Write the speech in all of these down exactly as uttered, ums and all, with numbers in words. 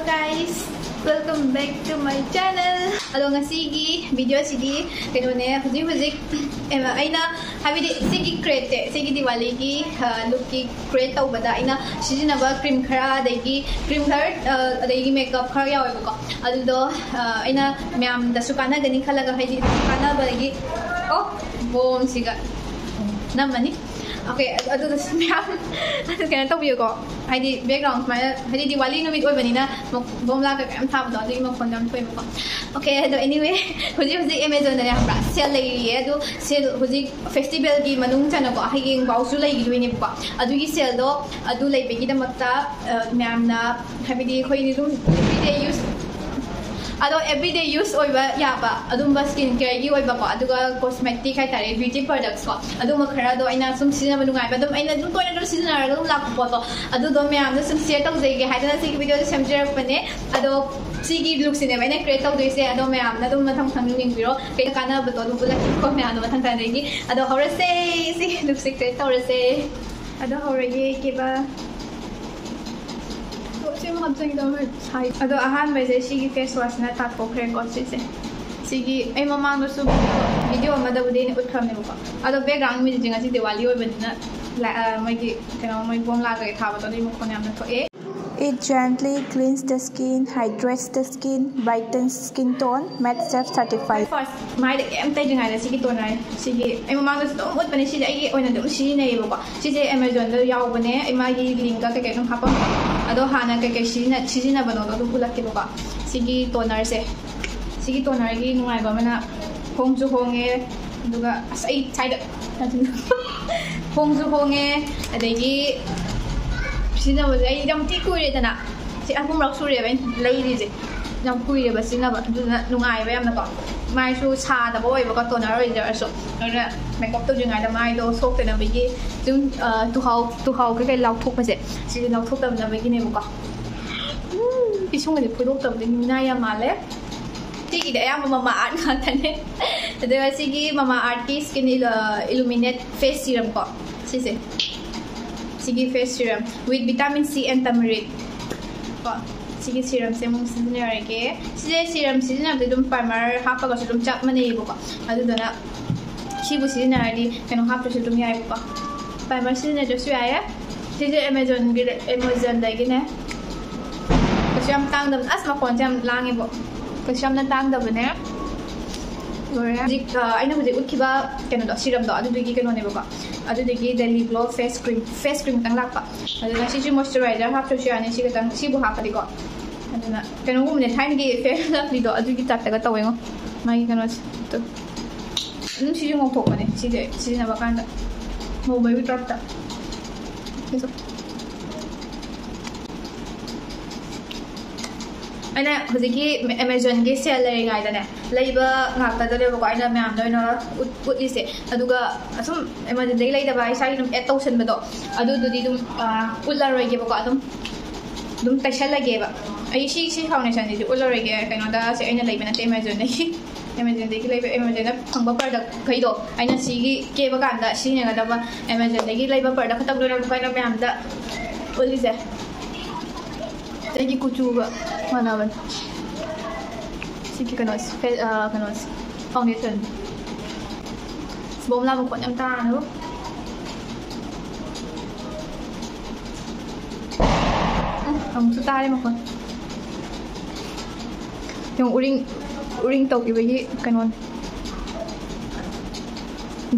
Guys, welcome back to my channel. ꯑꯗꯣ ꯉꯁꯤꯒꯤ video ꯁꯤꯗꯤ ꯀꯩꯅꯣꯅꯦ, ꯍꯧꯖꯤꯛ ꯍꯧꯖꯤꯛ ꯑꯩꯅ ꯍꯥꯏꯕꯗꯤ ꯁꯤꯒꯤ create ꯁꯦ, ꯁꯤꯒꯤ ꯗꯤꯋꯥꯂꯤꯒꯤ look ꯀꯤ create ꯇꯧꯕꯗ ꯑꯩꯅ ꯁꯤꯖꯤꯟꯅꯕ cream ꯈꯔ, ꯑꯗꯒꯤ cream ꯈꯔ, ꯑꯗꯒꯤ makeup ꯈꯔ ꯌꯥꯎꯋꯦꯕꯀꯣ꯫ ꯑꯗꯨꯗꯣ ꯑꯩꯅ ꯃꯌꯥꯝꯗꯁꯨ ꯀꯥꯟꯅꯒꯅꯤ ꯈꯜꯂꯒ, ꯍꯥꯏꯗꯤ ꯀꯥꯟꯅꯕꯒꯤ, ꯑꯣ, ꯕꯣꯝꯁꯤꯒ ꯅꯝꯃꯅꯤ꯫ Okay, ꯑꯗꯨꯗꯁꯨ ꯃꯌꯥꯝ ꯑꯗꯨ ꯀꯩꯅꯣ ꯇꯧꯕꯤꯌꯨꯀꯣ, ꯍꯥꯏꯗꯤ background ꯁꯨꯃꯥꯏꯅ, ꯍꯥꯏꯗꯤ ꯗꯤꯋꯥꯂꯤ ꯅꯨꯃꯤꯠ ꯑꯣꯏꯕꯅꯤꯅ ꯕꯣꯝꯂꯥ ꯀꯩꯀꯥ ꯌꯥꯝ ꯊꯥꯕꯗꯣ, ꯑꯗꯨꯒꯤ ꯃꯈꯣꯟꯗꯣ ꯌꯥꯝ ꯊꯣꯛꯑꯦꯕꯀꯣ꯫ Okay, ꯑꯗꯣ anyway, ꯍꯧꯖꯤꯛ ꯍꯧꯖꯤꯛ Amazon ꯗꯅꯦ ꯈꯪꯕ꯭ꯔꯥ, sale ꯂꯩꯔꯤꯌꯦ꯫ ꯑꯗꯨ sale ꯍꯧꯖꯤꯛ festival ꯒꯤ ꯃꯅꯨꯡ ꯆꯟꯅꯀꯣ, ꯍꯌꯦꯡꯐꯥꯎꯁꯨ ꯂꯩꯈꯤꯗꯣꯏꯅꯦꯕꯀꯣ꯫ ꯑꯗꯨꯒꯤ sale ꯗꯣ, ꯑꯗꯨ ꯂꯩꯕꯒꯤꯗꯃꯛꯇ ꯃꯌꯥꯝꯅ, ꯍꯥꯏꯕꯗꯤ ꯑꯩꯈꯣꯏꯗꯤ ꯑꯗꯨꯝ everyday use, ꯑꯗꯣ everyday use ꯑꯣꯏꯕ ꯌꯥꯕ ꯑꯗꯨꯝꯕ skin care ꯒꯤ ꯑꯣꯏꯕꯀꯣ, ꯑꯗꯨꯒ cosmetic ꯍꯥꯏꯇꯥꯔꯦ, beauty products ꯀꯣ, ꯑꯗꯨꯝꯕ ꯈꯔꯗꯣ ꯑꯩꯅ ꯁꯨꯝ ꯁꯤꯖꯤꯟꯅꯕ ꯅꯨꯡꯉꯥꯏꯕ, ꯑꯗꯨꯝ ꯑꯩꯅ ꯑꯗꯨꯝ ꯇꯣꯏꯅ ꯑꯗꯨꯝ ꯁꯤꯖꯤꯟꯅꯔꯒ ꯑꯗꯨꯝ ꯂꯥꯛꯄ ꯄꯣꯠꯇꯣ, ꯑꯗꯨꯗꯣ ꯃꯌꯥꯝꯗ ꯁꯨꯝ share ꯇꯧꯖꯩꯒꯦ ꯍꯥꯏꯗꯅ ꯁꯤꯒꯤ video ꯁꯦ ꯁꯦꯝꯖꯔꯛꯄꯅꯦ꯫ ꯑꯗꯣ ꯁꯤꯒꯤ look ꯁꯤꯅꯦꯕ ꯑꯩꯅ create ꯇꯧꯗꯣꯏꯁꯦ꯫ ꯑꯗꯣ ꯃꯌꯥꯝꯅ ꯑꯗꯨꯝ ꯃꯊꯪ ꯃꯊꯪ ꯌꯦꯡꯕꯤꯔꯣ, ꯀꯩꯗ ꯀꯥꯟꯅꯕꯗꯣ ꯑꯗꯨꯝ ꯎꯠꯂꯛꯀꯦꯀꯣ ꯃꯌꯥꯝꯗꯣ ꯃꯊꯪ ꯃꯊꯪꯗꯒꯤ꯫ ꯑꯗꯣ ꯍꯧꯔꯁꯦ, ꯁꯤꯒꯤ look ꯁꯦ create ꯇꯧꯔꯁꯦ꯫ ꯑꯗꯣ ꯍꯧꯔꯒꯦ ꯀꯦꯕ꯫ ꯑꯣ, ꯁꯤ ꯑꯃ ꯍꯥꯞꯆꯤꯟꯒꯦ ꯇꯧꯕ, ꯁꯥꯏ꯫ ꯑꯗꯣ ꯑꯍꯥꯟꯕꯁꯦ ꯁꯤꯒꯤ face wash ꯅ ꯇꯥꯊꯣꯛꯈ꯭ꯔꯦꯀꯣ ꯁꯤꯁꯦ꯫ ꯁꯤꯒꯤ ꯑꯩ ꯃꯃꯥꯡꯗꯁꯨ video ꯑꯃꯗꯕꯨꯗꯤ ꯑꯩꯅ ꯎꯠꯈ꯭ꯔꯕꯅꯦꯕꯀꯣ꯫ ꯑꯗꯣ background music ꯁꯦ ꯉꯁꯤ ꯗꯤꯋꯥꯂꯤ ꯑꯣꯏꯕꯅꯤꯅ ꯂꯥ-, ꯑ, ꯃꯣꯏꯒꯤ ꯀꯩꯅꯣ, ꯃꯣꯏ ꯕꯣꯝ ꯂꯥꯛꯑꯒ ꯊꯥꯕꯗꯣ ꯑꯗꯨꯒꯤ ꯃꯈꯣꯟ ꯌꯥꯝꯅ ꯊꯣꯛꯑꯦ꯫ It gently cleans the skin, hydrates the skin, brightens skin tone, made safe certified. First, ꯃꯥꯏꯗ ꯀꯩꯝ ꯇꯩꯗ꯭ꯔꯤꯉꯩꯗ ꯁꯤꯒꯤ toner ꯁꯤꯒꯤ ꯑꯩ ꯃꯃꯥꯡꯗꯁꯨ ꯑꯗꯨꯝ ꯎꯠꯄꯅꯦ, ꯁꯤꯁꯦ ꯑꯩꯒꯤ ꯑꯣꯏꯅꯗꯤ ꯑꯗꯨꯝ ꯁꯤꯖꯤꯟꯅꯩꯌꯦꯕꯀꯣ꯫ ꯁꯤꯁꯦ Amazon ꯗ ꯌꯥꯎꯕꯅꯦ, ꯑꯩ ꯃꯥꯒꯤ link ꯀ ꯀꯩꯀꯩ ꯑꯗꯨꯝ ꯍꯥꯞꯄꯝꯒꯦ꯫ ꯑꯗꯣ ꯍꯥꯟꯅ ꯀꯩꯀꯩ ꯁꯤꯖꯤꯟꯅ-, ꯁꯤꯖꯤꯟꯅꯕꯅꯣꯗꯣ ꯑꯗꯨꯝ ꯎꯠꯂꯛꯀꯦꯕꯀꯣ꯫ ꯁꯤꯒꯤ toner ꯁꯦ, ꯁꯤꯒꯤ toner ꯒꯤ ꯅꯨꯡꯉꯥꯏꯕ ꯑꯃꯅ ꯍꯣꯡꯁꯨ ꯍꯣꯡꯉꯦ, ꯑꯗꯨꯒ ꯑꯁ, ꯑꯩ ꯁ꯭ꯋꯥꯏꯗ ꯍꯣꯡꯁꯨ ꯍꯣꯡꯉꯦ, ꯑꯗꯒꯤ ꯁꯤꯖꯤꯟꯅꯕꯁꯦ ꯑꯩ ꯌꯥꯝ ꯊꯤ ꯀꯨꯏꯔꯦꯗꯅ, ꯁꯤ ꯑꯍꯨꯝꯔꯛ ꯁꯨꯔꯦꯕ ꯑꯩꯅ ꯂꯩꯔꯤꯁꯦ, ꯌꯥꯝ ꯀꯨꯏꯔꯦꯕ ꯁꯤꯖꯤꯟꯅꯕ, ꯑꯗꯨꯗꯨꯅ ꯅꯨꯡꯉꯥꯏꯕ ꯌꯥꯝꯅꯀꯣ꯫ ꯃꯥꯏꯁꯨ ꯁꯥꯗꯕ ꯑꯣꯏꯕꯀꯣ, toner ꯑꯣꯏꯖꯔꯁꯨ꯫ ꯑꯗꯨꯅ makeup ꯇꯧꯗ꯭ꯔꯤꯉꯩꯗ ꯃꯥꯏꯗꯣ ꯁꯣꯛꯇꯅꯕꯒꯤ ꯑꯗꯨꯝ, ꯑ, ꯇꯨꯍꯥꯎ, ꯇꯨꯍꯥꯎ ꯀꯩꯀꯩ ꯂꯥꯎꯊꯣꯛꯄꯁꯦ, ꯁꯤꯗꯤ ꯂꯥꯎꯊꯣꯛꯇꯅꯕꯒꯤꯅꯦꯕꯀꯣ꯫ ꯎꯝ, ꯄꯤꯁꯨꯝꯒꯁꯦ ꯐꯣꯏꯗꯣꯛꯇꯕꯗꯤ ꯃꯤꯅꯥ ꯌꯥꯝ ꯃꯥꯜꯂꯦ꯫ ꯁꯤꯒꯤꯗꯤ ꯑꯌꯥꯝꯕ Mamaearth ꯉꯥꯛꯇꯅꯦ꯫ ꯑꯗꯨꯒ ꯁꯤꯒꯤ Mamaearth ꯀꯤ skin il-, illuminate face serum ꯀꯣ, ꯁꯤꯁꯦ, ꯁꯤꯒꯤ face serum with vitamin C and turmeric ꯀꯣ꯫ ꯁꯤꯒꯤ ꯁꯤꯔꯝꯁꯦ ꯑꯃꯨꯛ ꯁꯤꯖꯤꯟꯅꯔꯒꯦ꯫ ꯁꯤꯁꯦ ꯁꯤꯔꯝ ꯁꯤꯖꯤꯟꯅꯕꯗꯤ ꯑꯗꯨꯝ ꯄ꯭ꯔꯥꯏꯃꯔ ꯍꯥꯞꯄꯒꯁꯨ ꯑꯗꯨꯝ ꯆꯞ ꯃꯥꯟꯅꯩꯌꯦꯕꯀꯣ꯫ ꯑꯗꯨꯗꯨꯅ ꯁꯤꯕꯨ ꯁꯤꯖꯤꯟꯅꯔꯗꯤ ꯀꯩꯅꯣ ꯍꯥꯞꯇ꯭ꯔꯁꯨ ꯑꯗꯨꯝ ꯌꯥꯏꯕꯀꯣ꯫ ꯄ꯭ꯔꯥꯏꯃꯔ ꯁꯤꯖꯤꯟꯅꯗ꯭ꯔꯁꯨ ꯌꯥꯏꯌꯦ꯫ ꯁꯤꯁꯦ ꯑꯦꯃꯥꯖꯣꯟꯒꯤ, ꯑꯦꯃꯥꯖꯣꯟꯗꯒꯤꯅꯦ꯫ ꯀꯩꯁꯨ ꯌꯥꯝ ꯇꯥꯡꯗꯕꯅꯦ꯫ ꯑꯁ, ꯃꯈꯣꯟꯁꯦ ꯌꯥꯝ ꯂꯥꯡꯉꯤꯕꯣ꯫ ꯀꯩꯁꯨ ꯌꯥꯝꯅ ꯇꯥꯡꯗꯕꯅꯦ꯫ ꯂꯣꯏꯔꯦ꯫ ꯍꯧꯖꯤꯛ, ꯑ, ꯑꯩꯅ ꯍꯧꯖꯤꯛ ꯎꯠꯈꯤꯕ ꯀꯩꯅꯣꯗꯣ, ꯁꯤꯔꯝꯗꯣ, ꯑꯗꯨꯗꯨꯒꯤ ꯀꯩꯅꯣꯅꯦꯕꯀꯣ꯫ ꯑꯗꯨꯗꯨꯒꯤ Daily Glow Face Cream, face cream ꯈꯛꯇꯪ ꯂꯥꯛꯄ꯫ ꯑꯗꯨꯅ ꯁꯤꯁꯨ moisturizer ꯍꯥꯞꯇ꯭ꯔꯁꯨ ꯌꯥꯅꯤ꯫ ꯁꯤ ꯈꯛꯇꯪ, ꯁꯤꯕꯨ ꯍꯥꯞꯄꯗꯤꯀꯣ꯫ ꯑꯗꯨꯅ ꯀꯩꯅꯣꯒꯨꯝꯕꯅꯦ, ꯊꯥꯏꯅꯒꯤ Fair and Lovelyꯗꯣ, ꯑꯗꯨꯒꯤ typeꯇꯒ ꯇꯧꯋꯦꯉꯣ, ꯃꯥꯒꯤ ꯀꯩꯅꯣꯁꯦ꯫ ꯑꯗꯨꯝ ꯁꯤꯁꯨ ꯉꯧꯊꯣꯛꯄꯅꯦ, ꯁꯤꯁꯦ ꯁꯤꯖꯤꯟꯅꯕ ꯀꯥꯟꯗ ꯉꯧꯕꯒꯤ typeꯇ꯫ ꯁꯤꯁꯨ ꯑꯩꯅ ꯍꯧꯖꯤꯛꯀꯤ ꯑꯦꯃꯥꯖꯣꯟꯒꯤ sale ꯂꯩꯔꯤꯉꯩꯗꯅꯦ, ꯂꯩꯕ ꯉꯥꯛꯇꯗꯅꯦꯕꯀꯣ ꯑꯩꯅ ꯃꯌꯥꯝꯗ ꯑꯣꯏꯅ ꯎꯠ-, ꯎꯠꯂꯤꯁꯦ꯫ ꯑꯗꯨꯒ ꯑꯁꯨꯝ ꯑꯦꯃꯥꯖꯣꯟꯗꯒꯤ ꯂꯩꯗꯕ ꯏꯁꯥꯒꯤ ꯑꯗꯨꯝ add ꯇꯧꯁꯟꯕꯗꯣ, ꯑꯗꯨꯗꯨꯗꯤ ꯑꯗꯨꯝ, ꯑ, ꯎꯠꯂꯔꯣꯏꯒꯦꯕꯀꯣ꯫ ꯑꯗꯨꯝ, ꯑꯗꯨꯝ ꯇꯩꯁꯜꯂꯒꯦꯕ꯫ ꯑꯩ ꯁꯤ, ꯁꯤ foundationꯁꯤꯗꯤ ꯎꯠꯂꯔꯣꯏꯒꯦ, ꯀꯩꯅꯣꯗ, ꯁꯤ ꯑꯩꯅ ꯂꯩꯕ ꯅꯠꯇꯦ ꯑꯦꯃꯥꯖꯣꯟꯗꯒꯤ꯫ ꯑꯦꯃꯥꯖꯣꯟꯗꯒꯤ ꯂꯩꯕ, ꯑꯦꯃꯥꯖꯣꯟꯗ ꯐꯪꯕ productꯈꯩꯗꯣ ꯑꯩꯅ ꯁꯤꯒꯤ ꯀꯦꯕ ꯀꯥꯟꯗ ꯁꯤꯖꯤꯟꯅꯒꯗꯕ ꯑꯦꯃꯥꯖꯣꯟꯗꯒꯤ ꯂꯩꯕ product ꯈꯛꯇꯪ ꯂꯣꯏꯅꯃꯛ ꯑꯩꯅ ꯃꯌꯥꯝꯗ ꯎꯠꯂꯤꯁꯦ꯫ ꯑꯩꯒꯤ ꯀꯨꯆꯨꯒ ꯃꯥꯟꯅꯕꯅꯦ꯫ ꯁꯤꯒꯤ ꯀꯩꯅꯣꯁꯦ, ꯐꯦ-, ꯑ, ꯀꯩꯅꯣꯁꯦ, foundation꯫ ꯕꯣꯝꯂꯥ ꯃꯈꯣꯟ ꯌꯥꯝ ꯇꯥꯔꯦ꯫ ꯎꯝ, ꯑꯃꯨꯛꯁꯨ ꯇꯥꯔꯦ ꯃꯈꯣꯟ꯫ ꯌꯦꯡꯉꯨ, ꯎꯔꯤꯡ, ꯎꯔꯤꯡ ꯇꯧꯈꯤꯕꯒꯤ ꯀꯩꯅꯣꯅꯦ꯫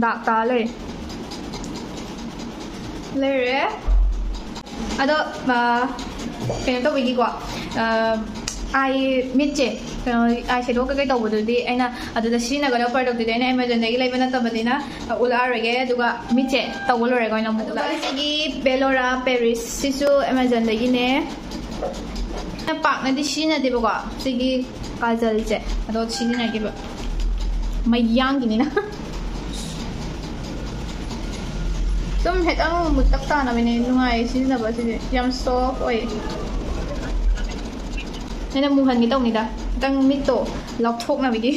ꯗꯥꯛ ꯇꯥ ꯂꯩꯔꯦ꯫ ꯂꯩꯔꯦ꯫ ꯑꯗꯣ, ꯑ, ꯀꯩꯅꯣ ꯇꯧꯕꯒꯤꯀꯣ, ꯑ, ꯑꯥꯏ ꯃꯤꯠꯁꯦ, ꯀꯩꯅꯣ, eye shadow ꯀꯩꯀꯩ ꯇꯧꯕꯗꯨꯗꯤ ꯑꯩꯅ ꯑꯗꯨꯗ ꯁꯤꯖꯤꯟꯅꯒꯗꯕ productꯇꯨꯗꯤ ꯑꯩꯅ ꯑꯦꯃꯥꯖꯣꯟꯗꯒꯤ ꯂꯩꯕ ꯅꯠꯇꯕꯅꯤꯅ, ꯑ, ꯎꯠꯂꯛꯑꯔꯣꯏꯒꯦ꯫ ꯑꯗꯨꯒ ꯃꯤꯠꯁꯦ ꯇꯧꯕ ꯂꯣꯏꯔꯒ ꯑꯣꯏꯅ ꯑꯃꯨꯛ ꯎꯠꯂꯛꯑꯒꯦ꯫ ꯁꯤꯒꯤ Bellora Paris ꯁꯤꯁꯨ ꯑꯦꯃꯥꯖꯣꯟꯗꯒꯤꯅꯦ꯫ ꯑꯩꯅ ꯄꯥꯛꯅꯗꯤ ꯁꯤꯖꯤꯟꯅꯗꯦꯕꯀꯣ ꯁꯤꯒꯤ ꯀꯥꯖꯜꯁꯦ, ꯑꯗꯣ ꯁꯤꯖꯤꯟꯅꯈꯤꯕ ꯃꯌꯥꯡꯒꯤꯅꯤꯅ꯫ ꯁꯨꯝ ꯍꯦꯛꯇꯪ ꯃꯨꯇꯛ ꯇꯥꯅꯕꯅꯦ, ꯅꯨꯡꯉꯥꯏꯌꯦ ꯁꯤꯖꯤꯟꯅꯕ꯫ ꯁꯤꯁꯦ ꯌꯥꯝ soft ꯑꯣꯏ꯫ ꯑꯩꯅ ꯃꯨꯍꯟꯒꯦ ꯇꯧꯅꯤꯗ, ꯈꯤꯇꯪ ꯃꯤꯠꯇꯣ ꯂꯥꯎꯊꯣꯛꯅꯕꯒꯤ꯫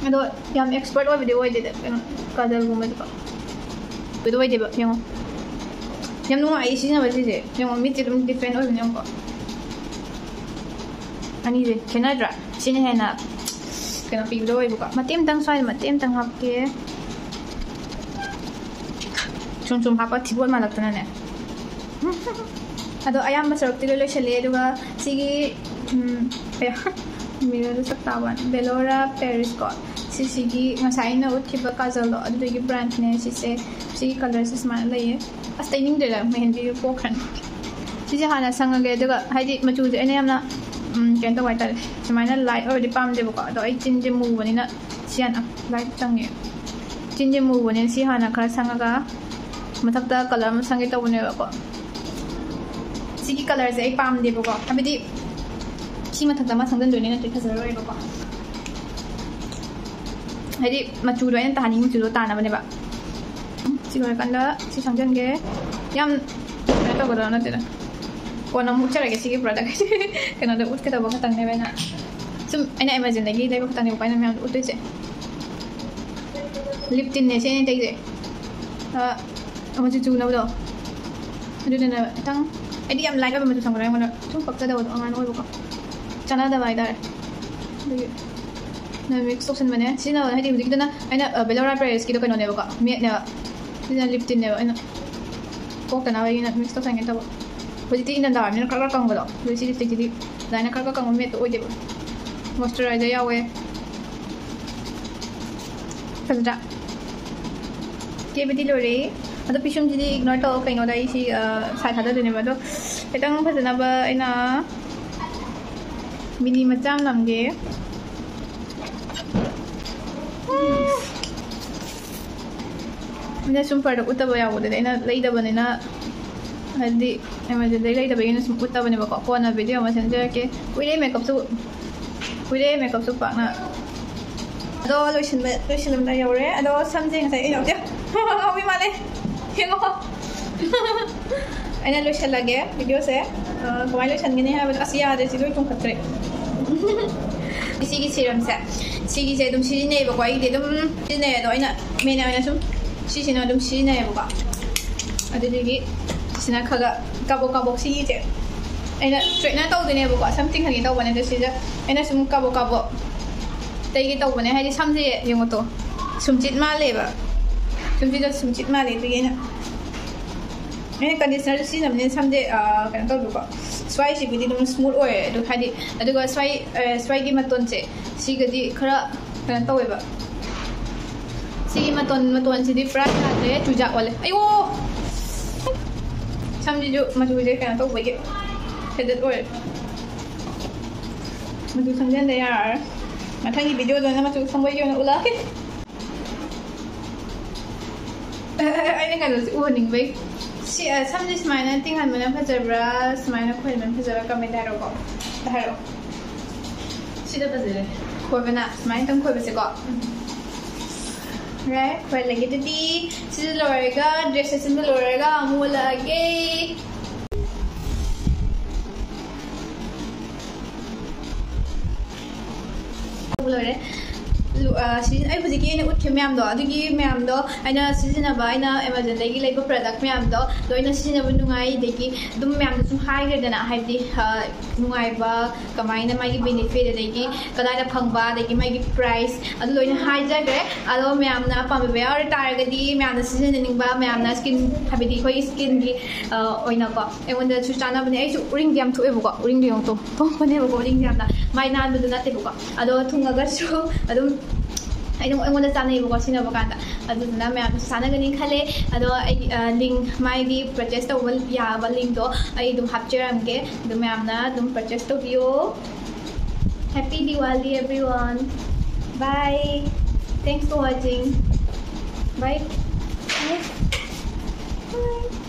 ꯑꯗꯣ ꯌꯥꯝ expert ꯑꯣꯏꯕꯗꯤ ꯑꯣꯏꯗꯦꯗ, ꯀꯩꯅꯣ, ꯀꯥꯖꯜꯒꯨꯝꯕꯗꯤꯀꯣ꯫ ꯑꯗꯨ ꯑꯣꯏꯗꯦꯕ, ꯌꯦꯡꯉꯣ꯫ ꯌꯥꯝ ꯅꯨꯡꯉꯥꯏꯌꯦ ꯁꯤꯖꯤꯟꯅꯕ ꯁꯤꯁꯦ꯫ ꯌꯦꯡꯉꯣ, ꯃꯤꯠꯁꯦ ꯑꯗꯨꯝ different ꯑꯣꯏꯕꯅꯦ, ꯌꯦꯡꯉꯣꯀꯣ꯫ ꯑꯅꯤꯁꯦ ꯈꯦꯠꯅꯗ꯭ꯔꯥ? ꯁꯤꯅ ꯍꯦꯟꯅ ꯀꯩꯅꯣ ꯄꯤꯕꯗꯣ ꯑꯣꯏꯕꯀꯣ꯫ ꯃꯇꯦꯛ ꯑꯃꯇꯪ ꯁ꯭ꯋꯥꯏꯗ ꯃꯇꯦꯛ ꯑꯃꯇꯪ ꯍꯥꯞꯀꯦ꯫ ꯁꯨꯝ ꯁꯨꯝ ꯍꯥꯞꯄ ꯊꯤꯕꯣꯠ ꯃꯥꯜꯂꯛꯇꯅꯅꯦ꯫ ꯑꯗꯣ ꯑꯌꯥꯝꯕ ꯁꯔꯨꯛꯇꯤ ꯂꯣꯏ ꯂꯣꯏꯁꯤꯜꯂꯦ꯫ ꯑꯗꯨꯒ ꯁꯤꯒꯤ ꯎꯝ, ꯀꯌꯥ ꯃꯤꯔꯔꯗ ꯁꯛ ꯇꯥꯕ ꯕꯦꯂꯣꯔꯥ ꯄꯦꯔꯤꯁ ꯀꯣ꯫ ꯁꯤꯁꯤꯒꯤ ꯉꯁꯥꯏ ꯑꯩꯅ ꯎꯠꯈꯤꯕ ꯀꯥꯖꯜꯗꯣ, ꯑꯗꯨꯗꯨꯒꯤ ꯕ꯭ꯔꯥꯟꯗꯅꯦ ꯁꯤꯁꯦ꯫ ꯁꯤꯒꯤ ꯀꯂꯔꯁꯦ ꯁꯨꯃꯥꯏꯅ ꯂꯩꯌꯦ꯫ ꯑꯁ, ꯇꯩꯅꯤꯡꯗ꯭ꯔꯦꯗ, ꯃꯦꯍꯦꯟꯗꯤꯁꯨ ꯄꯣꯛꯈ꯭ꯔꯅꯤ꯫ ꯁꯤꯁꯦ ꯍꯥꯟꯅ ꯁꯪꯉꯒꯦ꯫ ꯑꯗꯨꯒ ꯍꯥꯏꯗꯤ ꯃꯆꯨꯁꯦ ꯑꯩꯅ ꯌꯥꯝꯅ ꯎꯝ, ꯀꯩꯅꯣ ꯇꯧꯕ ꯍꯥꯏꯇꯥꯔꯦ, ꯁꯨꯃꯥꯏꯅ ꯂꯥꯏꯠ ꯑꯣꯏꯔꯗꯤ ꯄꯥꯝꯗꯦꯕꯀꯣ꯫ ꯑꯗꯣ ꯑꯩ ꯆꯤꯟꯁꯦ ꯃꯨꯕꯅꯤꯅ ꯁꯤ ꯍꯥꯟꯅ ꯂꯥꯏꯠ ꯆꯪꯉꯦ꯫ ꯆꯤꯟꯁꯦ ꯃꯨꯕꯅꯤꯅ ꯁꯤ ꯍꯥꯟꯅ ꯈꯔ ꯁꯪꯉꯒ ꯃꯊꯛꯇ ꯀꯂꯔ ꯑꯃ ꯁꯪꯒꯦ ꯇꯧꯕꯅꯦꯕꯀꯣ꯫ ꯁꯤꯒꯤ ꯀꯂꯔꯁꯦ ꯑꯩ ꯄꯥꯝꯗꯦꯕꯀꯣ, ꯍꯥꯏꯕꯗꯤ ꯁꯤ ꯃꯊꯛꯇ ꯑꯃ ꯁꯪꯖꯟꯗꯣꯏꯅꯦ, ꯅꯠꯇ꯭ꯔꯗꯤ ꯐꯖꯔꯣꯏꯕꯀꯣ꯫ ꯍꯥꯏꯗꯤ ꯃꯆꯨꯗꯣ ꯑꯩꯅ ꯇꯥꯍꯟꯅꯤꯡꯕ ꯃꯆꯨꯗꯣ ꯇꯥꯅꯕꯅꯦꯕ꯫ ꯁꯤ ꯂꯣꯏꯔꯀꯥꯟꯗ ꯁꯤ ꯁꯪꯖꯟꯒꯦ꯫ ꯌꯥꯝ ꯀꯩꯅꯣ ꯇꯧꯒꯗꯕ ꯅꯠꯇꯦꯗ꯫ ꯀꯣꯟꯅ ꯑꯃꯨꯛ ꯎꯠꯆꯔꯒꯦ ꯁꯤꯒꯤ ꯄ꯭ꯔꯗꯛ꯫ ꯀꯩꯅꯣꯗ ꯎꯠꯀꯗꯧꯕ ꯈꯛꯇꯪꯅꯦꯕ ꯑꯩꯅ꯫ ꯁꯨꯝ ꯑꯩꯅ ꯑꯦꯃꯥꯖꯣꯟꯗꯒꯤ ꯂꯩꯕ ꯈꯛꯇꯪꯅꯦꯕꯀꯣ ꯑꯩꯅ ꯃꯌꯥꯝꯗ ꯎꯠꯇꯣꯏꯁꯦ꯫ ꯂꯤꯞ ꯇꯤꯟꯅꯦ ꯁꯤ ꯑꯩꯅ ꯇꯩꯁꯦ꯫ ꯑ, ꯑꯃ ꯆꯨ ꯆꯨꯅꯕꯗꯣ꯫ ꯑꯗꯨꯗꯨꯅ ꯈꯤꯇꯪ, ꯑꯩꯗꯤ ꯌꯥꯝ ꯂꯥꯏꯠ ꯑꯣꯏꯕ ꯃꯆꯨ ꯁꯪꯕꯗꯣ ꯑꯩꯉꯣꯟꯗ ꯁꯨꯝ ꯄꯛꯆꯗꯕꯗꯣ, ꯑꯉꯥꯡ ꯑꯣꯏꯕꯀꯣ꯫ ꯆꯥꯟꯅꯗꯕ ꯍꯥꯏꯇꯥꯔꯦ꯫ ꯑꯗꯨꯒꯤ ꯅ ꯃꯤꯛꯁ ꯇꯧꯁꯟꯕꯅꯦ꯫ ꯁꯤꯖꯤꯟꯅꯕ ꯍꯥꯏꯗꯤ ꯍꯧꯖꯤꯛꯀꯤꯗꯨꯅ ꯑꯩꯅ, ꯑ, ꯕꯦꯂꯣꯔꯥ ꯄꯦꯔꯤꯁꯀꯤꯗꯣ ꯀꯩꯅꯣꯅꯦꯕꯀꯣ, ꯃꯦꯠꯅꯦꯕ꯫ ꯁꯤꯅ ꯂꯤꯞ ꯇꯤꯟꯅꯦꯕ꯫ ꯑꯩꯅ ꯀꯣꯛꯇꯅꯕ ꯑꯩꯅ ꯃꯤꯛꯁ ꯇꯧꯁꯟꯒꯦ ꯇꯧꯕ꯫ ꯍꯧꯖꯤꯛꯇꯤ ꯏꯪꯊꯝꯊꯥ ꯑꯣꯏꯕꯅꯤꯅ ꯈꯔ ꯈꯔ ꯀꯪꯕꯗꯣ꯫ ꯑꯗꯨ ꯁꯤ ꯂꯤꯞꯁꯇꯤꯛꯁꯤꯗꯤ ꯑꯗꯨꯃꯥꯏꯅ ꯈꯔ ꯈꯔ ꯀꯪꯕ ꯃꯦꯠꯇꯣ ꯑꯣꯏꯗꯦꯕ꯫ ꯃꯣꯏꯁꯆꯔꯥꯏꯖꯔ ꯌꯥꯎꯋꯦ꯫ ꯐꯖꯗ꯭ꯔꯥ? ꯀꯦꯕꯗꯤ ꯂꯣꯏꯔꯦ꯫ ꯑꯗꯣ ꯄꯤꯁꯨꯝꯁꯤꯗꯤ ꯏꯒꯅꯣꯔ ꯇꯧ꯫ ꯀꯩꯅꯣꯗ ꯑꯩ ꯁꯤ, ꯑ, ꯁꯥꯏ ꯊꯥꯗꯗꯣꯏꯅꯦꯕ꯫ ꯑꯗꯣ ꯈꯤꯇꯪ ꯐꯖꯅꯕ ꯑꯩꯅ ꯃꯤꯅꯤ ꯃꯆꯥ ꯑꯃ ꯅꯝꯒꯦ꯫ ꯑꯩꯅ ꯁꯨꯝ ꯄ꯭ꯔꯗꯛ ꯎꯠꯇꯕ ꯌꯥꯎꯕꯗꯗꯤ ꯑꯩꯅ ꯂꯩꯗꯕꯅꯤꯅ, ꯍꯥꯏꯗꯤ ꯑꯦꯃꯥꯖꯣꯟꯗꯩ ꯂꯩꯗꯕꯒꯤꯅ ꯁꯨꯝ ꯎꯠꯇꯕꯅꯦꯕꯀꯣ꯫ ꯀꯣꯟꯅ ꯚꯤꯗꯤꯑꯣ ꯑꯃ ꯁꯦꯝꯖꯔꯛꯀꯦ꯫ ꯀꯨꯏꯔꯦ ꯃꯦꯀꯞꯁꯨ, ꯀꯨꯏꯔꯦ ꯃꯦꯀꯞꯁꯨ ꯄꯥꯛꯅ꯫ ꯑꯗꯣ ꯂꯣꯏꯁꯤꯟꯕ, ꯂꯣꯏꯁꯤꯜꯂꯝꯗꯥꯏ ꯌꯧꯔꯦ꯫ ꯑꯗꯣ ꯁꯝꯁꯦ ꯉꯁꯥꯏ ꯑꯩꯅ ꯎꯠꯇꯦ꯫ ꯉꯥꯎꯕꯤ ꯃꯥꯜꯂꯦ꯫ ꯌꯦꯡꯉꯣ꯫ ꯑꯩꯅ ꯂꯣꯏꯁꯤꯜꯂꯒꯦ ꯚꯤꯗꯤꯑꯣꯁꯦ꯫ ꯑ, ꯀꯃꯥꯏꯅ ꯂꯣꯏꯁꯤꯟꯒꯅꯤ ꯍꯥꯏꯕꯗꯣ, ꯑꯁ, ꯌꯥꯗ꯭ꯔꯦ, ꯁꯤ ꯂꯣꯏ ꯆꯣꯡꯈꯠꯈ꯭ꯔꯦ꯫ ꯁꯤꯒꯤ ꯁꯤꯔꯝꯁꯦ, ꯁꯤꯒꯤꯁꯦ ꯑꯗꯨꯝ ꯁꯤꯖꯤꯟꯅꯩꯌꯦꯕꯀꯣ꯫ ꯑꯩꯗꯤ ꯑꯗꯨꯝ ꯁꯤꯖꯤꯟꯅꯩ, ꯑꯗꯣ ꯑꯩꯅ ꯃꯦꯟ ꯑꯣꯏꯅ ꯁꯨꯝ ꯁꯤꯁꯤꯅ ꯑꯗꯨꯝ ꯁꯤꯖꯤꯟꯅꯩꯌꯦꯕꯀꯣ꯫ ꯑꯗꯨꯗꯒꯤ ꯁꯤꯅ ꯈꯔ ꯈꯔ ꯀꯥꯕꯣꯛ ꯀꯥꯕꯣꯛ ꯁꯤꯒꯤꯁꯦ ꯑꯩꯅ ꯁ꯭ꯇ꯭ꯔꯦꯠꯅꯔ ꯇꯧꯗꯣꯏꯅꯦꯕꯀꯣ, ꯁꯝ ꯇꯤꯡꯍꯟꯒꯦ ꯇꯧꯕꯅꯦ꯫ ꯑꯗꯣ ꯁꯤꯗ ꯑꯩꯅ ꯁꯨꯝ ꯀꯥꯕꯣꯛ ꯀꯥꯕꯣꯛ ꯇꯩꯒꯦ ꯇꯧꯕꯅꯦ꯫ ꯍꯥꯏꯗꯤ ꯁꯝꯁꯦ ꯌꯦꯡꯉꯨ ꯇꯣ, ꯁꯨꯝꯆꯤꯠ ꯃꯥꯜꯂꯦꯕ꯫ ꯁꯨꯝꯁꯤꯗ ꯁꯨꯝꯆꯤꯠ ꯃꯥꯜꯂꯦ꯫ ꯑꯗꯨꯒꯤ ꯑꯩꯅ ꯑꯩꯅ ꯀꯟꯗꯤꯁꯅꯔꯁꯨ ꯁꯤꯖꯤꯟꯅꯕꯅꯤꯅ ꯁꯝꯁꯦ, ꯑ, ꯀꯩꯅꯣ ꯇꯧꯕꯀꯣ, ꯁ꯭ꯋꯥꯏꯁꯤꯕꯨꯗꯤ ꯑꯗꯨꯝ ꯁ꯭ꯃꯨꯠ ꯑꯣꯏꯔꯦ꯫ ꯑꯗꯨ ꯍꯥꯏꯗꯤ, ꯑꯗꯨꯒ ꯁ꯭ꯋꯥꯏ, ꯑ, ꯁ꯭ꯋꯥꯏꯒꯤ ꯃꯇꯣꯟꯁꯦ, ꯁꯤꯒꯗꯤ ꯈꯔ ꯀꯩꯅꯣ ꯇꯧꯋꯦꯕ꯫ ꯁꯤꯒꯤ ꯃꯇꯣꯟ, ꯃꯇꯣꯟꯁꯤꯗꯤ ꯄꯨꯔꯥ ꯌꯥꯗ꯭ꯔꯦ, ꯆꯨꯖꯥꯛ ꯑꯣꯜꯂꯦ꯫ ꯑꯌꯣ! ꯁꯝꯁꯤꯁꯨ ꯃꯆꯨꯁꯦ ꯀꯩꯅꯣ ꯇꯧꯕꯒꯤ ꯐꯦꯗꯦꯠ ꯑꯣꯏꯔꯦ꯫ ꯃꯆꯨ ꯁꯪꯖꯤꯟꯗ ꯌꯥꯔꯔꯣꯏ꯫ ꯃꯊꯪꯒꯤ ꯚꯤꯗꯤꯑꯣꯗꯅ ꯃꯆꯨ ꯁꯪꯕꯒꯤ ꯑꯣꯏꯅ ꯎꯠꯂꯛꯑꯒꯦ꯫ ꯑꯩꯅ ꯀꯩꯅꯣꯁꯦ ꯎꯍꯟꯅꯤꯡꯕꯩ꯫ ꯁꯤ, ꯑ, ꯁꯝꯁꯦ ꯁꯨꯃꯥꯏꯅ ꯇꯤꯡꯍꯟꯕꯅ ꯐꯖꯕ꯭ꯔꯥ, ꯁꯨꯃꯥꯏꯅ ꯈꯣꯏꯍꯟꯕꯅ ꯐꯖꯕ꯭ꯔꯥ? ꯀꯃꯦꯟꯇ ꯍꯥꯏꯔꯛꯑꯣꯀꯣ꯫ ꯑꯝꯇ ꯍꯥꯏꯔꯛꯑꯣ꯫ ꯁꯤꯗ ꯐꯖꯔꯦ꯫ ꯈꯣꯏꯕꯅ ꯁꯨꯃꯥꯏꯅ ꯇꯪ ꯈꯣꯏꯕꯁꯦꯀꯣ꯫ ꯌꯥꯔꯦ, ꯈꯣꯏꯍꯜꯂꯒꯦ꯫ ꯑꯗꯨꯗꯤ ꯁꯤꯁꯨ ꯂꯣꯏꯔꯒ, ꯗ꯭ꯔꯦꯁ ꯁꯦꯠꯆꯟꯕ ꯂꯣꯏꯔꯒ ꯑꯃꯨꯛ ꯎꯠꯂꯛꯑꯒꯦ꯫ ꯂꯣꯏꯔꯦ꯫ ꯂꯨ-, ꯑ, ꯁꯤ ꯑꯩ ꯍꯧꯖꯤꯛꯀꯤ ꯑꯩꯅ ꯎꯠꯈꯤꯕ ꯃꯌꯥꯝꯗꯣ, ꯑꯗꯨꯒꯤ ꯃꯌꯥꯝꯗꯣ ꯑꯩꯅ ꯁꯤꯖꯤꯟꯅꯕ, ꯑꯩꯅ ꯑꯦꯃꯥꯖꯣꯟꯗꯒꯤ ꯂꯩꯕ ꯄ꯭ꯔꯗꯛ ꯃꯌꯥꯝꯗꯣ ꯂꯣꯏꯅ ꯁꯤꯖꯤꯟꯅꯕ ꯅꯨꯡꯉꯥꯏ꯫ ꯑꯗꯒꯤ ꯑꯗꯨꯝ ꯃꯌꯥꯝꯗꯣ ꯁꯨꯝ ꯍꯥꯏꯈ꯭ꯔꯦꯗꯅ, ꯍꯥꯏꯕꯗꯤ, ꯑ, ꯅꯨꯡꯉꯥꯏꯕ, ꯀꯃꯥꯏꯅ ꯃꯥꯒꯤ ꯕꯦꯅꯤꯐꯤꯠ, ꯑꯗꯒꯤ ꯀꯗꯥꯏꯗ ꯐꯪꯕ, ꯑꯗꯒꯤ ꯃꯥꯒꯤ ꯄ꯭ꯔꯥꯏꯁ, ꯑꯗꯨ ꯂꯣꯏꯅ ꯍꯥꯏꯖꯈ꯭ꯔꯦ꯫ ꯑꯗꯣ ꯃꯌꯥꯝꯅ ꯄꯥꯝꯕꯤꯕ ꯌꯥꯎꯔ ꯇꯥꯔꯒꯗꯤ, ꯃꯌꯥꯝꯅ ꯁꯤꯖꯤꯟꯅꯅꯤꯡꯕ, ꯃꯌꯥꯝꯅ ꯁ꯭ꯀꯤꯟ, ꯍꯥꯏꯕꯗꯤ ꯑꯩꯈꯣꯏꯒꯤ ꯁ꯭ꯀꯤꯟꯒꯤ, ꯑ, ꯑꯣꯏꯅꯀꯣ, ꯑꯩꯉꯣꯟꯗꯁꯨ ꯆꯥꯅꯕꯅꯦ꯫ ꯑꯩꯁꯨ ꯎꯔꯤꯡꯗꯤ ꯌꯥꯝ ꯊꯣꯛꯑꯦꯕꯀꯣ, ꯎꯔꯤꯡꯗꯤ ꯌꯥꯝ ꯊꯣꯛ-, ꯊꯣꯛꯄꯅꯦꯕꯀꯣ, ꯎꯔꯤꯡꯗꯤ ꯌꯥꯝꯅ꯫ ꯃꯥꯏ ꯅꯥꯟꯕꯗꯨ ꯅꯠꯇꯦꯕꯀꯣ, ꯑꯗꯣ ꯊꯨꯡꯉꯒꯁꯨ ꯑꯗꯨꯝ ꯑꯩꯅ, ꯑꯩꯉꯣꯟꯗ ꯆꯥꯅꯩꯕꯀꯣ ꯁꯤꯖꯤꯟꯅꯕ ꯀꯥꯟꯗ꯫ ꯑꯗꯨꯗꯨꯅ ꯃꯌꯥꯝꯁꯨ ꯆꯥꯅꯒꯅꯤ ꯈꯜꯂꯦ꯫ ꯑꯗꯣ ꯑꯩ, ꯑ, ꯂꯤꯡ, ꯃꯥꯒꯤ ꯄꯔꯆꯦꯁ ꯇꯧꯕ ꯌꯥꯕ ꯂꯤꯡꯗꯣ ꯑꯩ ꯑꯗꯨꯝ ꯍꯥꯞꯆꯔꯝꯒꯦ, ꯑꯗꯨ ꯃꯌꯥꯝꯅ ꯑꯗꯨꯝ ꯄꯔꯆꯦꯁ ꯇꯧꯕꯤꯌꯣ꯫ Happy Diwali, everyone. Bye. Thanks for watching. Bye. Bye.